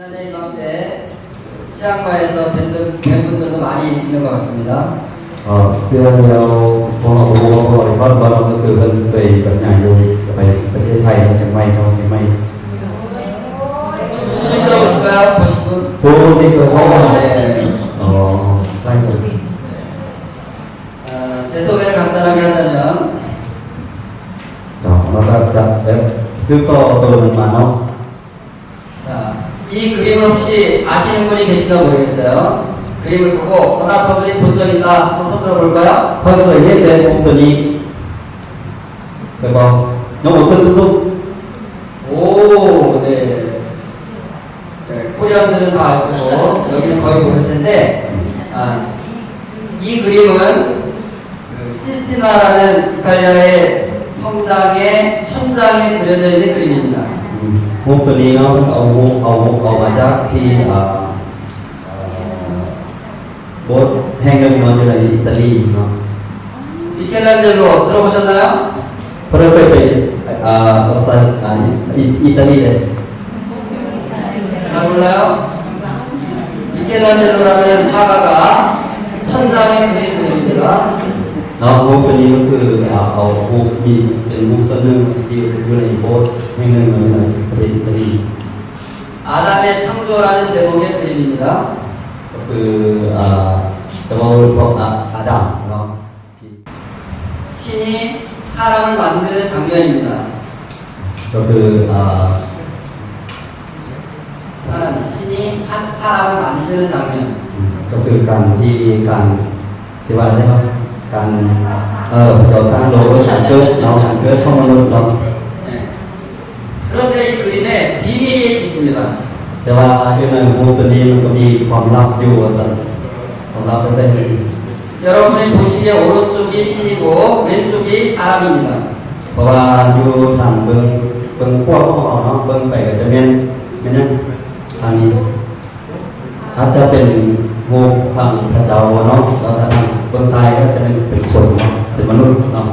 이맘때 치앙마이에서 팬들, 팬분들도 많이 있는 것 같습니다. ເອີ ເຊື່ອແລ້ວ ພວກເຮົາກໍຮູ້ວ່າ ພວກເຮົາໄດ້ເຂົ້າໄປເບິ່ງ ກໍຄືເພິ່ນເຄີຍແບບຍ້າຍຢູ່ໄປປະເທດໄທ ແລ້ວຊຽງໃໝ່ ເຂົ້າຊຽງໃໝ່. 손 들어보실까요? 보신 분? ຜູ້ທີ່ເຄີຍເຂົ້າມາ 네. ອໍ ຫຼາຍຄົນ. 아, 제 소개를 간단하게 하자면 ເຈົ້າ ເຮົາກໍຈະແບບສືບຕໍ່ໂຕນັ້ນມາເນາະ. 자, 이 그림을 혹시 아시는 분이 계신가 모르겠어요. 그림을 보고, 어, 나 저 그림 본 적 있다. 한번 손 들어 볼까요? ໃຜເຄີຍເຫັນແບບຮູບໂຕນີ້? ເຄີຍບໍ່? ຍົກມືຂຶ້ນສູງໆ. 오, 네. 네, 코리안들은 다 알고, 여기는 거의 모를 텐데, 아, 이 그림은 그 시스티나라는 이탈리아의 성당의 천장에 그려져 있는 그림입니다. ອືມ ຮູບໂຕນີ້ເນາະ ເພິ່ນເອົາຮູບ ເອົາຮູບ ເອົາມາຈາກທີ່ ອ່າ ເອີ ໂບດແຫ່ງໜຶ່ງເນາະ ຢູ່ໃນອີຕາລີເນາະ. 미켈란젤로 들어보셨나요? ເພິ່ນເຄີຍໄປ ອ່າ ອົອສຕາ ອ່າ ອີ ອີຕາລີເດ້. 잘 몰라요? 미켈란젤로라는 화가가 천장에 그린 그림입니다. ເນາະ ຮູບໂຕນີ້ກໍຄື ອ່າ ເອົາຮູບ ມີ ເປັນຮູບສ່ວນໜຶ່ງທີ່ຢູ່ໃນໂບດແຫ່ງໜຶ່ງໃນປະເທດອີຕາລີ. 아담의 창조라는 제목의 그림입니다. ກໍຄື ອ່າ ຈະເວົ້າເລື່ອງພວກ ອາ ອາດຳເນາະ. 신이 사람을 만드는 장면입니다. ກໍຄື ອ່າ 사람, 신이 한 사람을 만드는 장면. ອືມ ກໍຄືການທີ່ ການທີ່ວ່າໄດ້ວ່າ ການ ເອີ ພະເຈົ້າສ້າງໂລກດ້ວຍການເກີດເນາະ ການເກີດຂອງມະນຸດເນາະ. 네. 그런데 이 그림에 비밀이 있습니다. ແຕ່ວ່າຢູ່ໃນຮູບໂຕນີ້ມັນກໍມີຄວາມລັບຢູ່ວ່າຊັ້ນ. ຄວາມລັບເປັນແບບໃດ? 여러분이 보시기에 오른쪽이 신이고 왼쪽이 사람입니다. ເພາະວ່າຢູ່ທາງເບື້ອງ ເບື້ອງຂວາຂອງເຮົາເນາະ ເບິ່ງໄປກໍຈະແມ່ນ ແມ່ນຫຍັງ? ທາງນີ້ອາດຈະເປັນຮູບຂອງພະເຈົ້າເນາະ ແລ້ວກໍທາງເບື້ອງຊ້າຍກໍຈະເປັນ ເປັນຄົນເນາະ ເປັນມະນຸດເນາະ.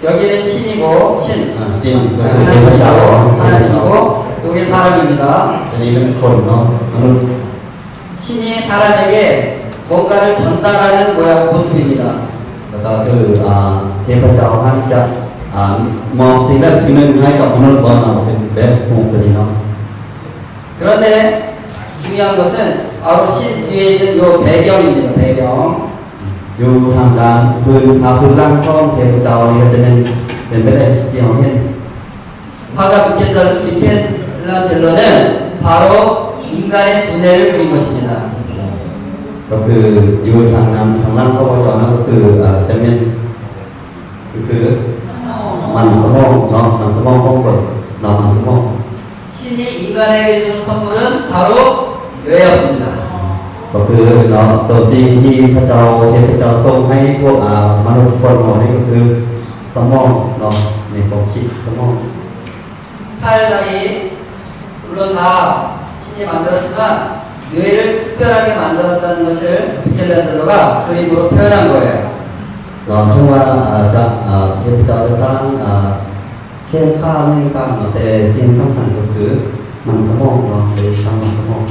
여기는 신이고 신. ອ່າ ຊິນ ກໍຄືເທບພະເຈົ້າ 하나님이고, 하나님이고 요게 사람입니다. ອັນນີ້ເປັນຄົນເນາະ ມະນຸດ. 신이 사람에게 뭔가를 전달하는 모습입니다. ແລ້ວກໍຄື ອ່າ ເທບພະເຈົ້າຫັ້ນຈະ ອ່າ ມອບສິ່ງໃດສິ່ງໜຶ່ງໃຫ້ກັບມະນຸດບໍ່ເນາະ ເປັນແບບຮູບໂຕນີ້ເນາະ. 그런데 중요한 것은 바로 신 뒤에 있는 요 배경입니다. 배경. ຢູ່ທາງດ້ານພື້ນ ພາພື້ນຫຼັງຂອງເທບພະເຈົ້ານີ້ກໍຈະແມ່ນ ເປັນໄປໄດ້ທີ່ເຮົາເຫັນ. 화가 미켈-, 미켈란젤로는 바로 인간의 두뇌를 그린 것입니다. ກໍຄືຢູ່ທາງດ້ານ ທາງຫຼັງຂອງພະເຈົ້ານັ້ນກໍຄື ເອີ ຈະແມ່ນ ກໍຄືມັນສະໝອງເນາະ ມັນສະໝອງຂອງຄົນເນາະ ມັນສະໝອງ. 신이 인간에게 주는 선물은 바로 뇌였습니다. ກໍຄືເນາະ ໂຕສິ່ງທີ່ພະເຈົ້າ ເທບພະເຈົ້າສົ່ງໃຫ້ພວກ ອ່າ ມະນຸດຄົນເຮົານີ້ກໍຄືສະໝອງເນາະ ໃນຄວາມຄິດສະໝອງ. 이탈리아가 물론 다 신이 만들었지만 뇌를 특별하게 만들었다는 것을 미켈란젤로가 그림으로 표현한 거예요. ເນາະ ເຖິງວ່າ ອ່າ ຈະ ອ່າ ເທບພະເຈົ້າຈະສ້າງ ອ່າ ແຂ້ງຂາຫຍັງຕ່າງເນາະ ແຕ່ສິ່ງສຳຄັນກໍຄືມັນສະໝອງເນາະ ໄດ້ສ້າງມັນສະໝອງ.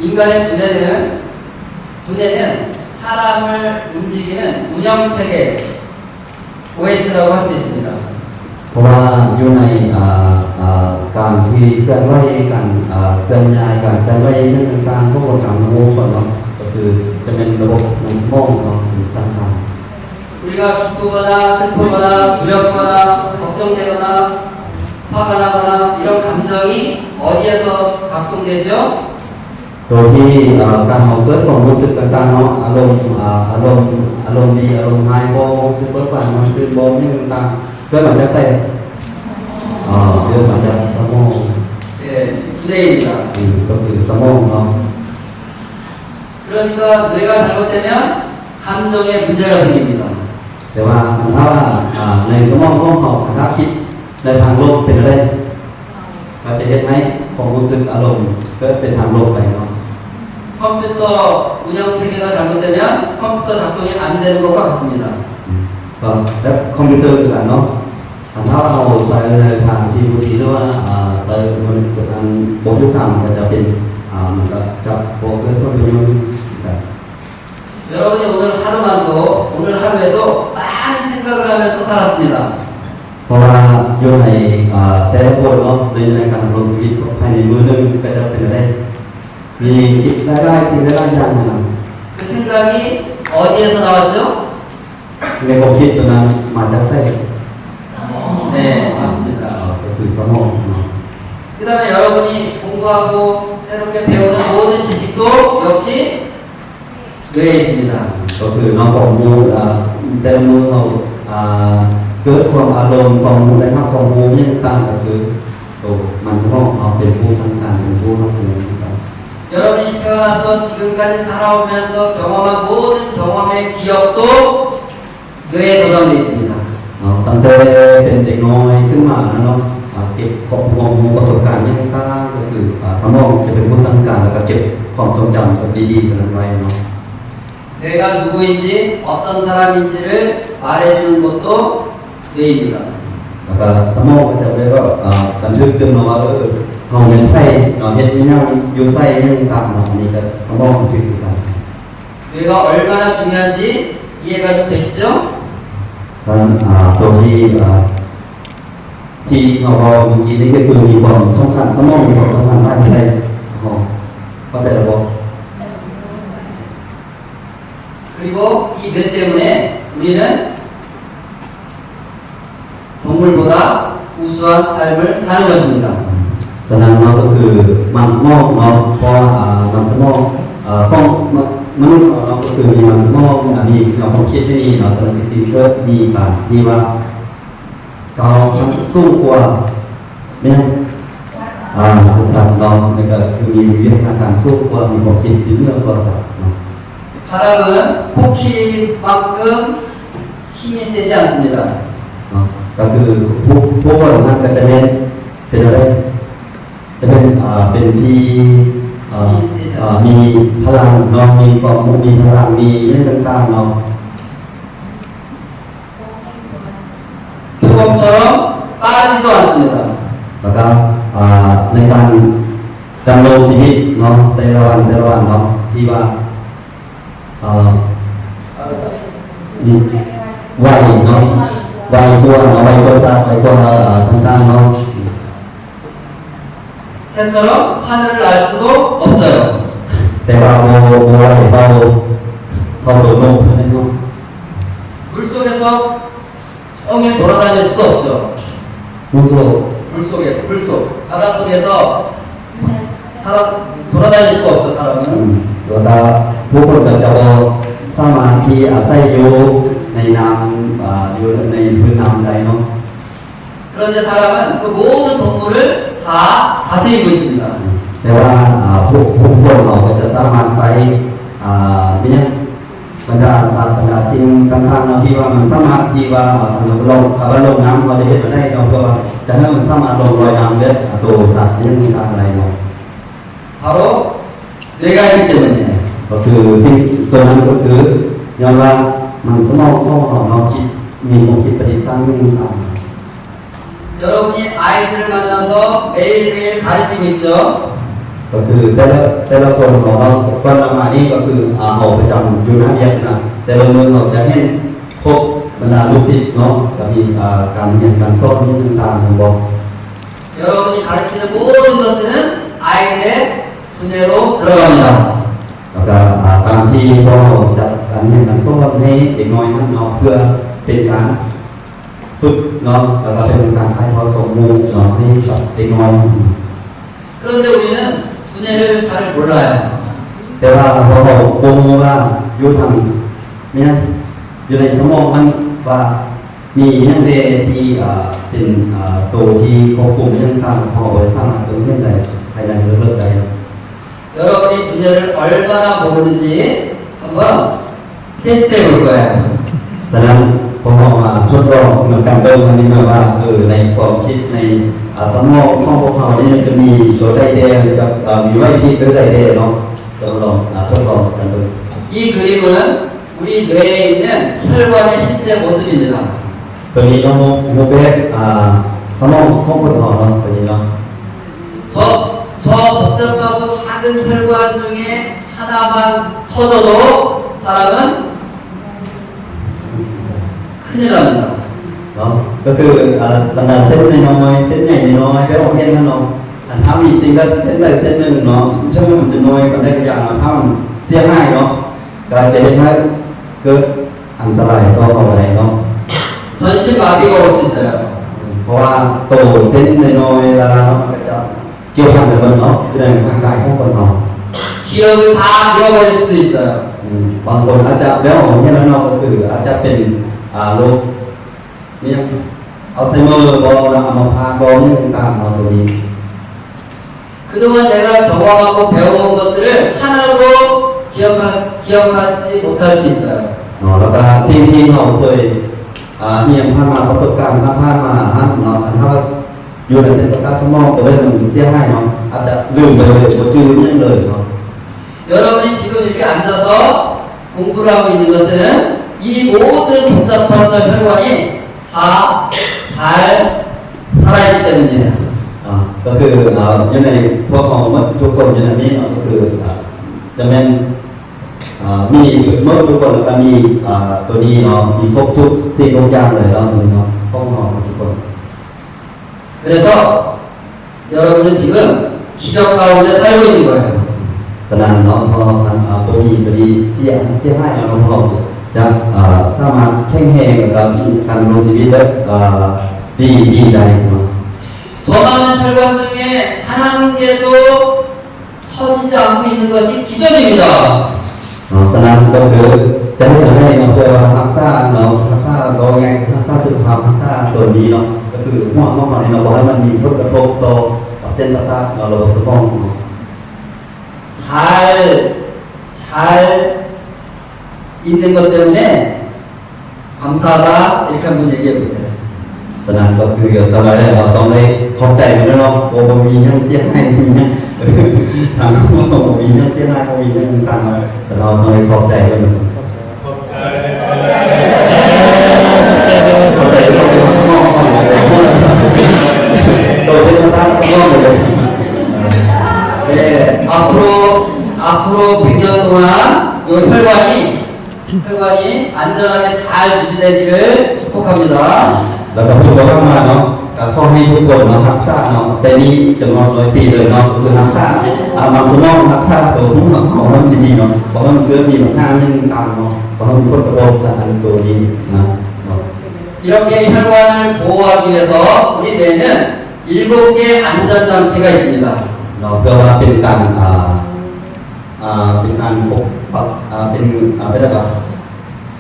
인간의 두뇌는, 두뇌는 사람을 움직이는 운영체계, 오에스라고 할 수 있습니다. ເພາະວ່າຢູ່ໃນ ອ່າ ອ່າ ການທີ່ເຄື່ອນໄຫວ ການ ອ່າ ເຄື່ອນຍ້າຍ ການເຄື່ອນໄຫວຫຍັງຕ່າງໆຂອງຄົນກາງໂລກເນາະ ກໍຄືຈະແມ່ນລະບົບໃນສະໝອງເນາະ ເປັນສຳຄັນ. 우리가 기쁘거나 슬프거나 두렵거나 걱정되거나 화가 나거나 이런 감정이 어디에서 작동되죠? ໂຕທີ່ ເອີ ການເຮົາເກີດຄວາມຮູ້ສຶກຕ່າງໆເນາະ ອາລົມ ອາ ອາລົມ ອາລົມດີ ອາລົມຮ້າຍບໍ່ ຮູ້ສຶກເບີກບານມ່ວນຊື່ນບໍ່ ຫຍັງຕ່າງໆ ເກີດມາຈາກໃສ? ເອີ ເກີດມາຈາກສະໝອງ. 예, 두뇌입니다. ອືມ ກໍຄືສະໝອງເນາະ. 그러니까 뇌가 잘못되면 감정에 문제가 생깁니다. ແຕ່ວ່າຄັນຖ້າວ່າ ອ່າ ໃນສະໝອງຂອງເຮົາ ຄັນຖ້າຄິດໃນທາງລົບເປັນແນວໃດ? ກໍຈະເຮັດໃຫ້ຄວາມຮູ້ສຶກອາລົມເກີດເປັນທາງລົບໄປເນາະ. 컴퓨터 운영 체계가 잘못되면 컴퓨터 작동이 안 되는 것과 같습니다. ອືມ ກໍແບບຄອມພິວເຕີຄືກັນເນາະ. ຄັ ຖ້າເຮົາໃຊ້ໃນທາງທີ່ບໍ່ດີ ຫຼືວ່າ ອ່າ ໃຊ້ມັນອັນບໍ່ຖືກທາງ ກໍຈະເປັນ ອ່າ ມັນກໍຈະບໍ່ເກີດຜົນປະໂຫຍດກັນ. 여러분이 오늘 하루만도, 오늘 하루에도 많은 생각을 하면서 살았습니다. ເພາະວ່າຢູ່ໃນ ອ່າ ແຕ່ລະຄົນເນາະ ໃນ ໃນການດຳລົງຊີວິດພາຍໃນມື້ໜຶ່ງກໍຈະເປັນໄດ້ ມີຄິດຫຼາຍໆສິ່ງຫຼາຍໆຢ່າງຫັ້ນນະ. 그 생각이 어디에서 나왔죠? ໃນຄວາມຄິດຕົວນັ້ນມາຈາກໃສ? 네, 맞습니다. ກໍຄືສະໝອງເນາະ. 그다음에 여러분이 공부하고 새롭게 배우는 모든 지식도 역시 뇌에 있습니다. ກໍຄືເນາະ ຄວາມຮູ້ ອ່າ ແຕ່ລະມື້ເຮົາ ອ່າ ເກີດຄວາມອາລົມ ຄວາມຮູ້ ໄດ້ຮັບຄວາມຮູ້ຫຍັງຕ່າງໆ ກໍຄືໂຕມັນສະໝອງເຮົາເປັນຜູ້ສັ່ງການ ເປັນຜູ້ຮັບຮູ້ຕ່າງໆ. 여러분이 태어나서 지금까지 살아오면서 경험한 모든 경험의 기억도 뇌에 저장돼 있습니다. ເນາະ ຕັ້ງແຕ່ເປັນເດັກນ້ອຍຂຶ້ນມາເນາະ ອ່າ ເກັບຄວາມຮູ້ປະສົບການຫຍັງຕ່າງໆ ກໍຄື ອ່າ ສະໝອງຈະເປັນຜູ້ສັ່ງການ ແລ້ວກໍເກັບຄວາມຊົງຈຳດີໆຕົວນັ້ນໄວ້ເນາະ. 뇌가 누구인지 어떤 사람인지를 말해주는 것도 뇌입니다. ແລ້ວກໍສະໝອງກໍຈະໄປແບບ ອ່າ ບັນທຶກຕື່ມເນາະວ່າ ເອີ ເຮົາແມ່ນໃຜເນາະ ເຮັດຫຍັງ ຢູ່ໃສຫຍັງຕ່າງເນາະ ອັນນີ້ກໍສະໝອງບັນທຶກຄືກັນ. 뇌가 얼마나 중요한지 이해가 좀 되시죠? ເພາະນັ້ນ ອ່າ ຕົວທີ່ ອ່າ ທີ່ເຮົາເວົ້າເມື່ອກີ້ນີ້ກໍຄືມີຄວາມສຳຄັນ ສະໝອງມີຄວາມສຳຄັນຫຼາຍປານໃດ ເຮົາເຂົ້າໃຈແລ້ວບໍ່? 그리고 이 뇌 때문에 우리는 동물보다 우수한 삶을 사는 것입니다. ສະນັ້ນເນາະ ກໍຄືມັນສະໝອງເນາະ ເພາະວ່າ ອ່າ ມັນສະໝອງ ເອີ ຂອງມະ ມະນຸດເຮົາເນາະ ກໍຄືມີມັນສະໝອງ ອ່າ ມີແນວຄວາມຄິດໃນນີ້ເນາະ ສະນັ້ນຈຶ່ງເກີດມີການທີ່ວ່າ ກ້າວຂັ້ນສູງກວ່າແມ່ນ ອ່າ ສັດເນາະ ແລ້ວກໍຄືມີວິວັດທະນາການສູງກວ່າ ມີຄວາມຄິດທີ່ເໜືອກວ່າສັດເນາະ. 사람은 코끼리만큼 힘이 세지 않습니다. ເນາະ ກໍຄືຜູ້ ຜູ້ຄົນນັ້ນກໍຈະແມ່ນເປັນແນວໃດ? ຈະເປັນ ອ່າ ເປັນທີ່ ອ່າ ອ່າ ມີພະລັງເນາະ ມີຄວາມ ມີພະລັງ ມີຫຍັງຕ່າງໆເນາະ. 표범처럼 빠르지도 않습니다. ແລ້ວກໍ ອ່າ ໃນການດຳລົງຊີວິດເນາະ ແຕ່ລະວັນ ແຕ່ລະວັນເນາະ ທີ່ວ່າ ອ່າ ໄວເນາະ ໄວກວ່າເນາະ ໄວກວ່າສັດ ໄວກວ່າ ອ່າ ຕ່າງໆເນາະ. 새처럼 하늘을 날 수도 없어요. ແຕ່ວ່າບໍ່ ບໍ່ໄວເທົ່າ ເທົ່າໂຕນົກເທົ່ານັ້ນເນາະ. 물속에서 종일 돌아다닐 수도 없죠. ໝູ່ໂຕ 물속에서, 물속, 바닷속에서 사람, 돌아다닐 수가 없죠, 사람은. ອືມ ແລ້ວກໍຜູ້ຄົນກໍຈະບໍ່ສາມາດທີ່ອາໄສຢູ່ໃນນ້ຳ ອ່າ ຢູ່ໃນພື້ນນ້ຳໄດ້ເນາະ. 그런데 사람은 그 모든 동물을 다 다스리고 있습니다. ແຕ່ວ່າ ອ່າ ຜູ້ ຜູ້ຄົນເຮົາກໍຈະສາມາດໃຊ້ ອ່າ ແມ່ນຫຍັງ ບັນດາສັດ ບັນດາສິ່ງຕ່າງໆເນາະ ທີ່ວ່າມັນສາມາດທີ່ວ່າ ອ່າ ຄັນວ່າລົງ ຄັນວ່າລົງນ້ຳ ເຮົາຈະເຮັດແນວໃດເນາະ ເພື່ອວ່າຈະໃຫ້ມັນສາມາດລ່ອງລອຍນ້ຳ ແລະ ໂຕສັດຫຍັງຕ່າງໆໄດ້ເນາະ. 바로 뇌가 있기 때문이에요. ກໍຄືສິ່ງຕົວນັ້ນກໍຄືຍ້ອນວ່າມັນສະໝອງຂອງເຮົາເນາະ ຄິດ ມີຄວາມຄິດປະດິດສ້າງຫຍັງຕ່າງ. 여러분이 아이들을 만나서 매일매일 가르치고 있죠. ກໍຄືແຕ່ລະ ແຕ່ລະຄົນຂອງເຮົາເນາະ ກ່ອນໜ້າມານີ້ກໍຄື ອ່າ ເຮົາປະຈຳຢູ່ໜ້າວຽກນະ ແຕ່ລະມື້ເຮົາຈະເຫັນພົບບັນດາລູກສິດເນາະ ກໍມີ ອ່າ ການຮຽນການສອນຫຍັງຕ່າງໆແມ່ນບໍ່? 여러분이 가르치는 모든 것들은 아이들의 두뇌로 들어갑니다. ແລ້ວກໍ ອ່າ ການທີ່ພວກເຮົາຈັດການຮຽນການສອນໃຫ້ເດັກນ້ອຍນັ້ນເນາະ ເພື່ອເປັນການຝຶກເນາະ ແລ້ວກໍເປັນການຖ່າຍທອດຄວາມຮູ້ເນາະ ໃຫ້ກັບເດັກນ້ອຍ. 그런데 우리는 두뇌를 잘 몰라요. ແຕ່ວ່າພວກເຮົາບໍ່ຮູ້ວ່າຢູ່ທາງ ແມ່ນ ຢູ່ໃນສະໝອງນັ້ນວ່າ ມີຫຍັງແດ່ທີ່ ອ່າ ເປັນ ອ່າ ໂຕທີ່ຄວບຄຸມຫຍັງຕ່າງໆ ເຮົາບໍ່ສາມາດເບິ່ງເຫັນໄດ້ ພາຍໃນເລິກໆໄດ້. 여러분이 두뇌를 얼마나 모르는지 한번 테스트해 볼 거예요. ສະນັ້ນ ພວກເຮົາມາທົດລອງນຳກັນເບິ່ງ ໃນເມື່ອວ່າ ເອີ ໃນຄວາມຄິດ ໃນ ອ່າ ສະໝອງຂອງພວກເຮົານີ້ ມັນຈະມີໂຕໃດແດ່ ຫຼືຈະ ເອີ ມີໄວ້ທີ່ໂຕໃດແດ່ເນາະ ຈະມາລອງ ອ່າ ທົດລອງກັນເບິ່ງ. 이 그림은 우리 뇌에 있는 혈관의 실제 모습입니다. ຕົວນີ້ເນາະ ຮູບແບບ ອ່າ ສະໝອງຂອງຄົນເຮົາເນາະ ຕົວນີ້ເນາະ. 저, 저 복잡하고 작은 혈관 중에 하나만 터져도 사람은 큰일 납니다. ເນາະ ກໍຄື ອ່າ ບັນດາເສັ້ນນ້ອຍໆ ເສັ້ນໃຫຍ່ນ້ອຍໆ ແບບເຮົາເຫັນຫັ້ນເນາະ ອັນຖ້າມີສິ່ງໃດເສັ້ນໃດເສັ້ນໜຶ່ງເນາະ ເຖິງມັນຈະນ້ອຍປານໃດກໍຢ່າເນາະ ຖ້າມັນເສຍຫາຍເນາະ ກໍຈະເຮັດໃຫ້ເກີດອັນຕະລາຍຕໍ່ເຮົາໄດ້ເນາະ. 전신마비가 올 수 있어요. ເພາະວ່າໂຕເສັ້ນນ້ອຍໆລະລາເນາະ ມັນກໍຈະກ່ຽວພັນກັນເບິດເນາະ ຢູ່ໃນຮ່າງກາຍຂອງຄົນເຮົາ. 기억을 다 잃어버릴 수도 있어요. ອືມ ບາງຄົນອາດຈະແບບເຮົາເຫັນແລ້ວເນາະ ກໍຄືອາດຈະເປັນ ອ່າ ໂລກ ມີຫຍັງ ອັລໄຊເມີບໍເນາະ ອັມມະພາດບໍ ມີຫຍັງຕ່າງໆເນາະ ຕົວນີ້. 그동안 내가 경험하고 배워온 것들을 하나도 기억하, 기억하지 못할 수 있어요. ເນາະ ແລ້ວກໍສິ່ງທີ່ເຮົາເຄີຍ ອ່າ ຮຽນຜ່ານມາ ປະສົບການຜ່ານມາຫັ້ນເນາະ ຄັນຖ້າວ່າຢູ່ໃນເສັ້ນປະສາດສະໝອງຕົວໃດມັນເສຍຫາຍເນາະ ອາດຈະລືມໄປເລີຍ ບໍ່ຈື່ຫຍັງເລີຍເນາະ. 여러분이 지금 이렇게 앉아서 공부를 하고 있는 것은 이 모든 복잡한 혈관이 다 잘 살아있기 때문이에요. ອ່າ ກໍຄື ອ່າ ຢູ່ໃນພວກເຮົາໝົດທຸກຄົນຢູ່ໃນນີ້ເນາະ ກໍຄື ອ່າ ຈະແມ່ນ ອ່າ ມີໝົດທຸກຄົນ ແລ້ວກໍມີ ອ່າ ຕົວນີ້ເນາະ ມີຄົບທຸກສິ່ງທຸກຢ່າງເລີຍເນາະ ຕົວນີ້ເນາະ ຂອງເຮົາໝົດທຸກຄົນ. 그래서 여러분은 지금 기적 가운데 살고 있는 거예요. ສະນັ້ນເນາະ ເພາະວ່າ ອ່າ ຕົວນີ້ ຕົວນີ້ເສຍ ເສຍຫາຍແລ້ວເນາະ ເຮົາຈະ ອ່າ ສາມາດແຂງແຮງ ແລ້ວກໍມີການດຳລົງຊີວິດແບບ ອ່າ ດີ ດີໄດ້ເນາະ. 저 많은 혈관 중에 단 한 개도 터지지 않고 있는 것이 기적입니다. ເນາະ ສະນັ້ນກໍຄືຈະເຮັດແນວໃດເນາະ ເພື່ອວ່າຮັກສາເນາະ ຮັກສາ ເວົ້າງ່າຍໆ ຮັກສາສຸຂະພາບ ຮັກສາຕົນນີ້ເນາະ ກໍຄືຫົວຂອງເຮົານີ້ເນາະ ບໍ່ໃຫ້ມັນມີຜົນກະທົບຕໍ່ເສັ້ນປະສາດເນາະ ລະບົບສະໝອງເນາະ. 잘, 잘 있는 것 때문에 감사하다 이렇게 한번 얘기해 보세요. ສະນັ້ນກໍຄືຕອນແລກເຮົາຕ້ອງໄດ້ຂອບໃຈມັນເນາະ ບໍ່ ບໍ່ມີຫຍັງເສຍຫາຍ ບໍ່ມີຫຍັງ ທາງຄອບບໍ່ມີຫຍັງເສຍຫາຍ ບໍ່ມີຫຍັງຕ່າງໆ ສະນັ້ນເຮົາຕ້ອງໄດ້ຂອບໃຈເພິ່ນ. ຂອບໃຈ ຂອບໃຈ ຂອບໃຈສະໝອງ ໂຕເສັ້ນປະສາດສະໝອງເລີຍ. 네, 앞으로, 앞으로 백 년 동안 요 혈관이 혈관이 안전하게 잘 유지되기를 축복합니다. ແລ້ວກໍເພິ່ນກໍຫວັງວ່າເນາະ ກໍຂໍໃຫ້ທຸກຄົນເນາະ ຮັກສາເນາະ ແຕ່ນີ້ຈົນຮອດຮ້ອຍປີເລີຍເນາະ ກໍຄືຮັກສາ ອ່າ ມັນສະໝອງ ຮັກສາໂຕຂອງເຮົາໃຫ້ມັນດີໆເນາະ ບໍ່ໃຫ້ມັນເກີດມີບັນຫາຫຍັງຕ່າງເນາະ ບໍ່ໃຫ້ມີຜົນກະທົບກັບອັນໂຕນີ້ນະເນາະ. 이렇게 혈관을 보호하기 위해서 우리 뇌에는 일곱 개 안전장치가 있습니다. ເນາະ ເພື່ອວ່າເປັນການ ອ່າ ອ່າ ເປັນການປົກປັກ ອ່າ ເປັນ ອ່າ ເປັນແບບວ່າ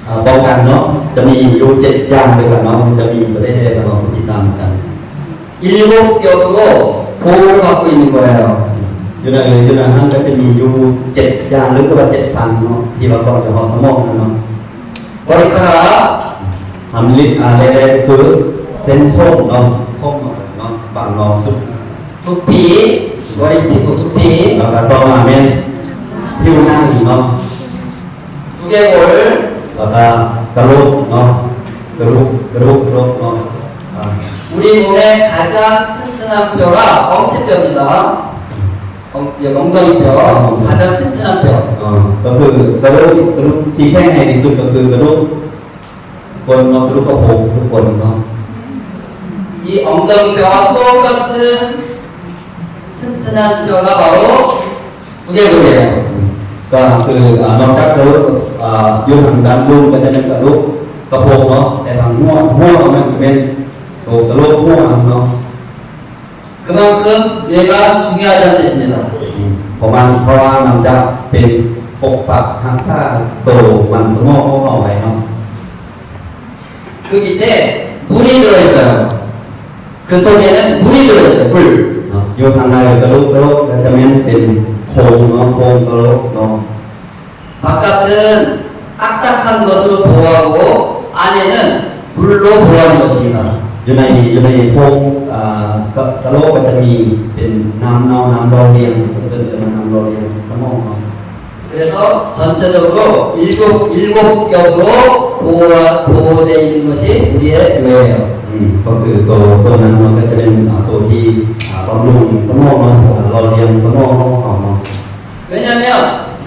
ອ່າ ປ້ອງກັນເນາະ ຈະມີຢູ່ເຈັດຢ່າງດ້ວຍກັນເນາະ ຈະມີປະເທດໃດເນາະ ຕິດຕາມກັນ. 일곱 겹으로 보호를 받고 있는 거예요. ຢູ່ໃນ ຢູ່ໃນນັ້ນກໍຈະມີຢູ່ເຈັດຢ່າງ ຫຼືວ່າເຈັດຊັ້ນເນາະ ທີ່ວ່າກ່ອນຈະຮອດສະໝອງນັ້ນເນາະ. 머리카락 ທຳລິດ ອ່າ ແລກໆ ຄືເສັ້ນຜົມເນາະ ຜົມເນາະ ບາງນອກສຸດ. 두피, 머리 피부 두피. ແລ້ວກໍຕໍ່ມາແມ່ນຜິວໜັງເນາະ. 두개골. ແລ້ວກໍກະໂຫຼກເນາະ ກະດູກ ກະດູກ ກະໂຫຼກເນາະ. 아. 우리 몸의 가장 튼튼한 뼈가 엉치뼈입니다. 엉, 여기 엉덩이뼈. 가장 튼튼한 뼈. ອ່າ ກໍຄືກະດູກ ກະດູກທີ່ແຂງແຮງທີ່ສຸດກໍຄືກະດູກກົ້ນເນາະ ກະດູກກະໂພກທຸກຄົນເນາະ. 이 엉덩이뼈와 똑같은 튼튼한 뼈가 바로 두개골이에요. ກໍຄື ອ່າ ນອກຈາກກະດູກ ອ່າ ຢູ່ທາງດ້ານລຸ່ມກໍຈະເປັນກະດູກກະໂພກເນາະ ແຕ່ທາງຫົວ ຫົວມັນແມ່ນໂຕກະໂຫຼກຫົວເນາະ. 그만큼 뇌가 중요하다는 뜻입니다. ເພາະມັນ ເພາະວ່າມັນຈະເປັນປົກປັກຮັກສາໂຕມັນສະໝອງຂອງເຮົາໄວ້ເນາະ. 그 밑에 물이 들어있어요. 그 속에는 물이 들어있어요. 물. ເນາະ ຢູ່ທາງໃນກະດູກກະໂຫຼກກໍຈະແມ່ນເປັນໂຄງເນາະ ໂຄງກະໂຫຼກເນາະ. 바깥은 딱딱한 것으로 보호하고 안에는 물로 보호하는 것입니다. ຢູ່ໃນ ຢູ່ໃນໂຄງ ອ່າ ກະ ກະໂຫຼກກໍຈະມີເປັນນ້ຳເນົ່າ ນ້ຳຫຼໍ່ລ້ຽງ ເພິ່ນເອີ້ນວ່ານ້ຳຫຼໍ່ລ້ຽງສະໝອງເນາະ. 그래서 전체적으로 일곱, 일곱 겹으로 보호, 보호되어 있는 것이 우리의 뇌예요. ອືມ ກໍຄືໂຕ ໂຕນັ້ນເນາະ ກໍຈະເປັນ ອ່າ ໂຕທີ່ ອ່າ ບຳລຸງສະໝອງເນາະ ອ່າ ຫຼໍ່ລ້ຽງສະໝອງຂອງເຮົາເນາະ. 왜냐하면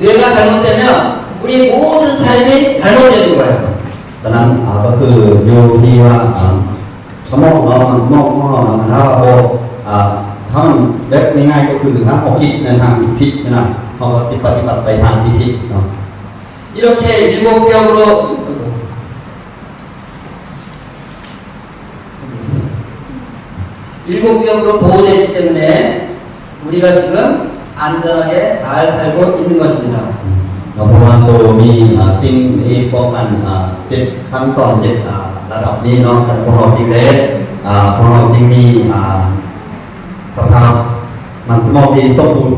뇌가 잘못되면 우리 모든 삶이 잘못되는 거예요. ສະນັ້ນ ອ່າ ກໍຄືຢູ່ທີ່ວ່າ ອ່າ ສະໝອງເນາະ ມັນສະໝອງຂອງເຮົານະ ຖ້າວ່າບໍ່ ອ່າ ຖ້າມັນແບບງ່າຍໆ ກໍຄືຖ້າເຮົາຄິດໃນທາງທີ່ຜິດນະ ເຮົາກໍຊິປະຕິບັດໄປທາງທີ່ຜິດເນາະ. 이렇게 일곱 겹으로 일곱 겹으로 보호되기 때문에 우리가 지금 안전하게 잘 살고 있는 것입니다. ເນາະ ເພາະວ່າໂຕມີ ອ່າ ສິ່ງທີ່ປ້ອງກັນ ອ່າ ເຈັດ ຂັ້ນຕອນ ເຈັດ ອ່າ ລະດັບນີ້ເນາະ ສະນັ້ນພວກເຮົາຈຶ່ງໄດ້ ອ່າ ພວກເຮົາຈຶ່ງມີ ອ່າ ສະພາບມັນສະໝອງທີ່ສົມບູນ.